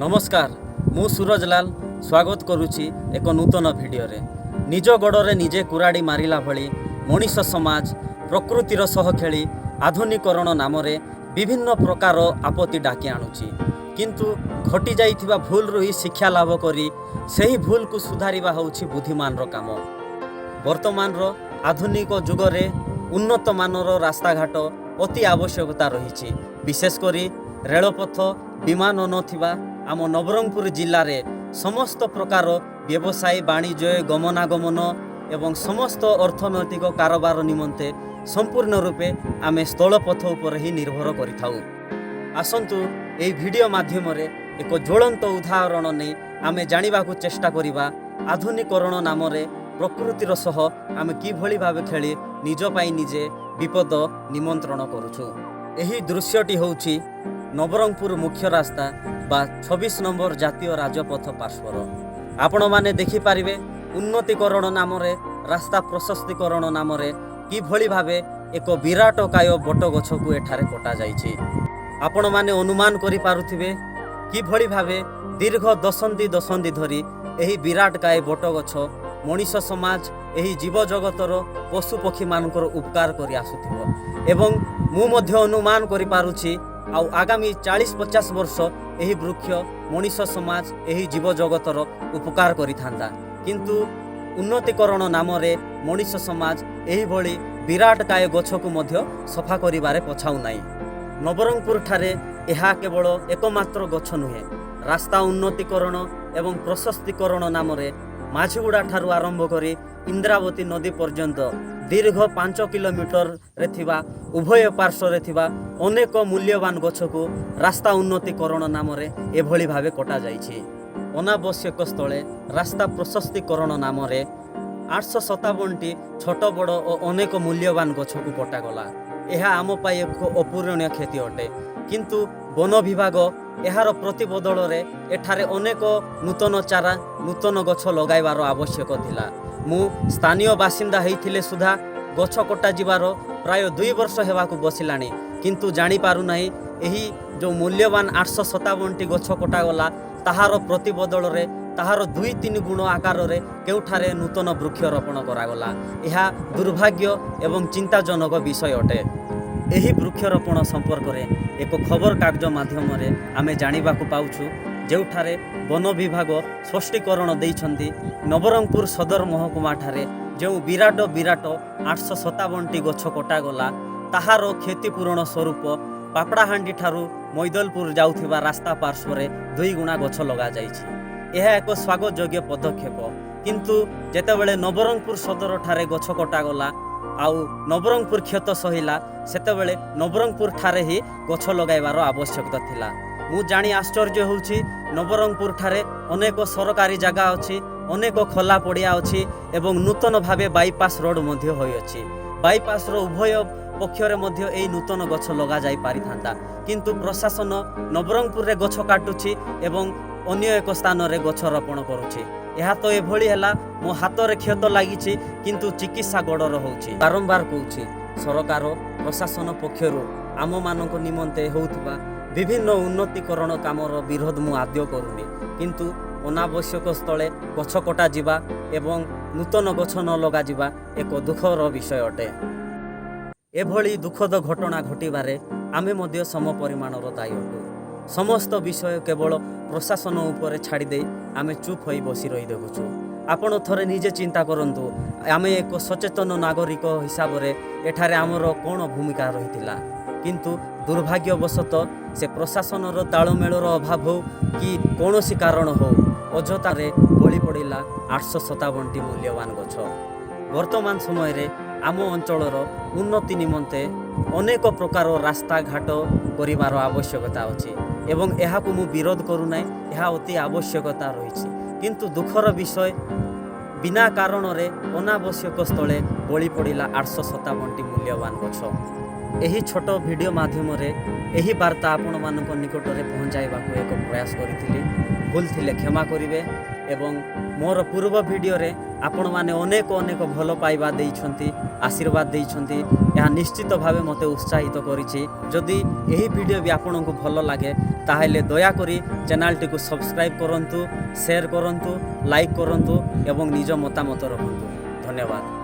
ନମସ୍କାର, ମୁଁ ସୁରଜ ଲାଲ ସ୍ୱାଗତ କରୁଛି ଏକ ନୂତନ ଭିଡ଼ିଓରେ। ନିଜ ଗୋଡ଼ରେ ନିଜେ କୁରାଡ଼ି ମାରିଲା ଭଳି ମଣିଷ ସମାଜ ପ୍ରକୃତିର ସହ ଖେଳି ଆଧୁନିକରଣ ନାମରେ ବିଭିନ୍ନ ପ୍ରକାର ଆପତ୍ତି ଡାକି ଆଣୁଛି। କିନ୍ତୁ ଘଟି ଯାଇଥିବା ଭୁଲରୁ ହିଁ ଶିକ୍ଷା ଲାଭ କରି ସେହି ଭୁଲକୁ ସୁଧାରିବା ହେଉଛି ବୁଦ୍ଧିମାନର କାମ। ବର୍ତ୍ତମାନର ଆଧୁନିକ ଯୁଗରେ ଉନ୍ନତ ମାନର ରାସ୍ତାଘାଟ ଅତି ଆବଶ୍ୟକତା ରହିଛି। ବିଶେଷ କରି ରେଳପଥ, ବିମାନ ନଥିବା ଆମ ନବରଙ୍ଗପୁର ଜିଲ୍ଲାରେ ସମସ୍ତ ପ୍ରକାର ବ୍ୟବସାୟ, ବାଣିଜ୍ୟ, ଗମନାଗମନ ଏବଂ ସମସ୍ତ ଅର୍ଥନୈତିକ କାରବାର ନିମନ୍ତେ ସମ୍ପୂର୍ଣ୍ଣ ରୂପେ ଆମେ ସ୍ଥଳପଥ ଉପରେ ହିଁ ନିର୍ଭର କରିଥାଉ। ଆସନ୍ତୁ, ଏହି ଭିଡ଼ିଓ ମାଧ୍ୟମରେ ଏକ ଜ୍ୱଳନ୍ତ ଉଦାହରଣ ନେଇ ଆମେ ଜାଣିବାକୁ ଚେଷ୍ଟା କରିବା, ଆଧୁନିକରଣ ନାମରେ ପ୍ରକୃତିର ସହ ଆମେ କିଭଳି ଭାବେ ଖେଳି ନିଜ ପାଇଁ ନିଜେ ବିପଦ ନିମନ୍ତ୍ରଣ କରୁଛୁ। ଏହି ଦୃଶ୍ୟଟି ହେଉଛି ନବରଙ୍ଗପୁର ମୁଖ୍ୟ ରାସ୍ତା ବା 26 ନମ୍ବର ଜାତୀୟ ରାଜପଥ ପାର୍ଶ୍ୱର। ଆପଣମାନେ ଦେଖିପାରିବେ, ଉନ୍ନତିକରଣ ନାମରେ, ରାସ୍ତା ପ୍ରଶସ୍ତିକରଣ ନାମରେ କିଭଳି ଭାବେ ଏକ ବିରାଟକାୟ ବଟ ଗଛକୁ ଏଠାରେ କଟାଯାଇଛି। ଆପଣମାନେ ଅନୁମାନ କରିପାରୁଥିବେ, କିଭଳି ଭାବେ ଦୀର୍ଘ ଦଶନ୍ଧି ଦଶନ୍ଧି ଧରି ଏହି ବିରାଟକାୟ ବଟଗଛ ମଣିଷ ସମାଜ, ଏହି ଜୀବଜଗତର ପଶୁପକ୍ଷୀମାନଙ୍କର ଉପକାର କରି ଆସୁଥିବ। ଏବଂ ମୁଁ ମଧ୍ୟ ଅନୁମାନ କରିପାରୁଛି, ଆଉ ଆଗାମୀ 40-50 ବର୍ଷ ଏହି ବୃକ୍ଷ ମଣିଷ ସମାଜ, ଏହି ଜୀବଜଗତର ଉପକାର କରିଥାନ୍ତା। କିନ୍ତୁ ଉନ୍ନତିକରଣ ନାମରେ ମଣିଷ ସମାଜ ଏହିଭଳି ବିରାଟକାୟ ଗଛକୁ ମଧ୍ୟ ସଫା କରିବାରେ ପଛାଉନାହିଁ। ନବରଙ୍ଗପୁରଠାରେ ଏହା କେବଳ ଏକମାତ୍ର ଗଛ ନୁହେଁ। ରାସ୍ତା ଉନ୍ନତିକରଣ ଏବଂ ପ୍ରଶସ୍ତିକରଣ ନାମରେ ମାଝିଗୁଡ଼ା ଠାରୁ ଆରମ୍ଭ କରି ଇନ୍ଦ୍ରାବତୀ ନଦୀ ପର୍ଯ୍ୟନ୍ତ ଦୀର୍ଘ 5 କିଲୋମିଟରରେ ଥିବା ଉଭୟ ପାର୍ଶ୍ୱରେ ଥିବା ଅନେକ ମୂଲ୍ୟବାନ ଗଛକୁ ରାସ୍ତା ଉନ୍ନତିକରଣ ନାମରେ ଏଭଳି ଭାବେ କଟାଯାଇଛି। ଅନାବଶ୍ୟକ ସ୍ଥଳେ ରାସ୍ତା ପ୍ରଶସ୍ତିକରଣ ନାମରେ 857ଟି ଛୋଟ ବଡ଼ ଓ ଅନେକ ମୂଲ୍ୟବାନ ଗଛକୁ କଟାଗଲା। ଏହା ଆମ ପାଇଁ ଏକ ଅପୂରଣୀୟ କ୍ଷତି ଅଟେ। କିନ୍ତୁ ବନ ବିଭାଗ ଏହାର ପ୍ରତିବଦଳରେ ଏଠାରେ ଅନେକ ନୂତନ ଚାରା, ନୂତନ ଗଛ ଲଗାଇବାର ଆବଶ୍ୟକ ଥିଲା। ମୁଁ ସ୍ଥାନୀୟ ବାସିନ୍ଦା ହେଇଥିଲେ ସୁଦ୍ଧା ଗଛ କଟାଯିବାର ପ୍ରାୟ 2 ବର୍ଷ ହେବାକୁ ବସିଲାଣି, କିନ୍ତୁ ଜାଣିପାରୁନାହିଁ, ଏହି ଯେଉଁ ମୂଲ୍ୟବାନ 857ଟି ଗଛ କଟାଗଲା, ତାହାର ପ୍ରତିବଦଳରେ ତାହାର 2-3 ଗୁଣ ଆକାରରେ କେଉଁଠାରେ ନୂତନ ବୃକ୍ଷରୋପଣ କରାଗଲା? ଏହା ଦୁର୍ଭାଗ୍ୟ ଏବଂ ଚିନ୍ତାଜନକ ବିଷୟ ଅଟେ। ଏହି ବୃକ୍ଷରୋପଣ ସମ୍ପର୍କରେ ଏକ ଖବରକାଗଜ ମାଧ୍ୟମରେ ଆମେ ଜାଣିବାକୁ ପାଉଛୁ, ଯେଉଁଠାରେ ବନ ବିଭାଗ ସ୍ପଷ୍ଟୀକରଣ ଦେଇଛନ୍ତି, ନବରଙ୍ଗପୁର ସଦର ମହକୁମାଠାରେ ଯେଉଁ ବିରାଟ ବିରାଟ 857ଟି ଗଛ କଟାଗଲା, ତାହାର କ୍ଷତିପୂରଣ ସ୍ୱରୂପ ପାପଡ଼ାହାଣ୍ଡି ଠାରୁ ମୈଦଲପୁର ଯାଉଥିବା ରାସ୍ତା ପାର୍ଶ୍ୱରେ 2 ଗୁଣା ଗଛ ଲଗାଯାଇଛି। ଏହା ଏକ ସ୍ୱାଗତଯୋଗ୍ୟ ପଦକ୍ଷେପ। କିନ୍ତୁ ଯେତେବେଳେ ନବରଙ୍ଗପୁର ସଦରଠାରେ ଗଛ କଟାଗଲା ଆଉ ନବରଙ୍ଗପୁର କ୍ଷତ ସହିଲା, ସେତେବେଳେ ନବରଙ୍ଗପୁର ଠାରେ ହିଁ ଗଛ ଲଗାଇବାର ଆବଶ୍ୟକତା ଥିଲା। ମୁଁ ଜାଣି ଆଶ୍ଚର୍ଯ୍ୟ ହେଉଛି, ନବରଙ୍ଗପୁର ଠାରେ ଅନେକ ସରକାରୀ ଜାଗା ଅଛି, ଅନେକ ଖୋଲା ପଡ଼ିଆ ଅଛି ଏବଂ ନୂତନ ଭାବେ ବାଇପାସ୍ ରୋଡ଼ ମଧ୍ୟ ହୋଇଅଛି। ବାଇପାସ୍ର ଉଭୟ ପକ୍ଷରେ ମଧ୍ୟ ଏହି ନୂତନ ଗଛ ଲଗାଯାଇ ପାରିଥାନ୍ତା। କିନ୍ତୁ ପ୍ରଶାସନ ନବରଙ୍ଗପୁରରେ ଗଛ କାଟୁଛି ଏବଂ ଅନ୍ୟ ଏକ ସ୍ଥାନରେ ଗଛ ରୋପଣ କରୁଛି। ଏହା ତ ଏଭଳି ହେଲା, ମୋ ହାତରେ କ୍ଷତ ଲାଗିଛି କିନ୍ତୁ ଚିକିତ୍ସା ଗୋଡ଼ର ହେଉଛି। ବାରମ୍ବାର କହୁଛି, ସରକାର ପ୍ରଶାସନ ପକ୍ଷରୁ ଆମମାନଙ୍କ ନିମନ୍ତେ ହେଉଥିବା ବିଭିନ୍ନ ଉନ୍ନତିକରଣ କାମର ବିରୋଧ ମୁଁ ଆଦୌ କରୁନି। କିନ୍ତୁ ଅନାବଶ୍ୟକ ସ୍ଥଳେ ଗଛ କଟାଯିବା ଏବଂ ନୂତନ ଗଛ ନ ଲଗାଯିବା ଏକ ଦୁଃଖର ବିଷୟ ଅଟେ। ଏଭଳି ଦୁଃଖଦ ଘଟଣା ଘଟିବାରେ ଆମେ ମଧ୍ୟ ସମ ପରିମାଣର ଦାୟୀ ଅଟୁ। ସମସ୍ତ ବିଷୟ କେବଳ ପ୍ରଶାସନ ଉପରେ ଛାଡ଼ିଦେଇ ଆମେ ଚୁପ୍ ହୋଇ ବସି ରହି ଦେଖୁଛୁ। ଆପଣ ଥରେ ନିଜେ ଚିନ୍ତା କରନ୍ତୁ, ଆମେ ଏକ ସଚେତନ ନାଗରିକ ହିସାବରେ ଏଠାରେ ଆମର କ'ଣ ଭୂମିକା ରହିଥିଲା? କିନ୍ତୁ ଦୁର୍ଭାଗ୍ୟବଶତଃ ସେ ପ୍ରଶାସନର ତାଳମେଳର ଅଭାବ ହେଉ କି କୌଣସି କାରଣ ହେଉ, ଅଯଥାରେ ବଳି ପଡ଼ିଲା 857ଟି ମୂଲ୍ୟବାନ ଗଛ। ବର୍ତ୍ତମାନ ସମୟରେ ଆମ ଅଞ୍ଚଳର ଉନ୍ନତି ନିମନ୍ତେ ଅନେକ ପ୍ରକାର ରାସ୍ତାଘାଟ କରିବାର ଆବଶ୍ୟକତା ଅଛି ଏବଂ ଏହାକୁ ମୁଁ ବିରୋଧ କରୁନାହିଁ। ଏହା ଅତି ଆବଶ୍ୟକତା ରହିଛି। କିନ୍ତୁ ଦୁଃଖର ବିଷୟ, ବିନା କାରଣରେ ଅନାବଶ୍ୟକ ସ୍ଥଳେ ବଳି ପଡ଼ିଲା 857ଟି ମୂଲ୍ୟବାନ ଗଛ। ଏହି ଛୋଟ ଭିଡ଼ିଓ ମାଧ୍ୟମରେ ଏହି ବାର୍ତ୍ତା ଆପଣମାନଙ୍କ ନିକଟରେ ପହଞ୍ଚାଇବାକୁ ଏକ ପ୍ରୟାସ କରିଥିଲି। ଭୁଲ ଥିଲେ କ୍ଷମା କରିବେ। ଏବଂ ମୋର ପୂର୍ବ ଭିଡ଼ିଓରେ ଆପଣମାନେ ଅନେକ ଅନେକ ଭଲ ପାଇବା ଦେଇଛନ୍ତି, ଆଶୀର୍ବାଦ ଦେଇଛନ୍ତି। ଏହା ନିଶ୍ଚିତ ଭାବେ ମୋତେ ଉତ୍ସାହିତ କରିଛି। ଯଦି ଏହି ଭିଡ଼ିଓ ବି ଆପଣଙ୍କୁ ଭଲ ଲାଗେ, ତାହେଲେ ଦୟାକରି ଚ୍ୟାନେଲଟିକୁ ସବସ୍କ୍ରାଇବ୍ କରନ୍ତୁ, ସେୟାର କରନ୍ତୁ, ଲାଇକ୍ କରନ୍ତୁ ଏବଂ ନିଜ ମତାମତ ରଖନ୍ତୁ। ଧନ୍ୟବାଦ।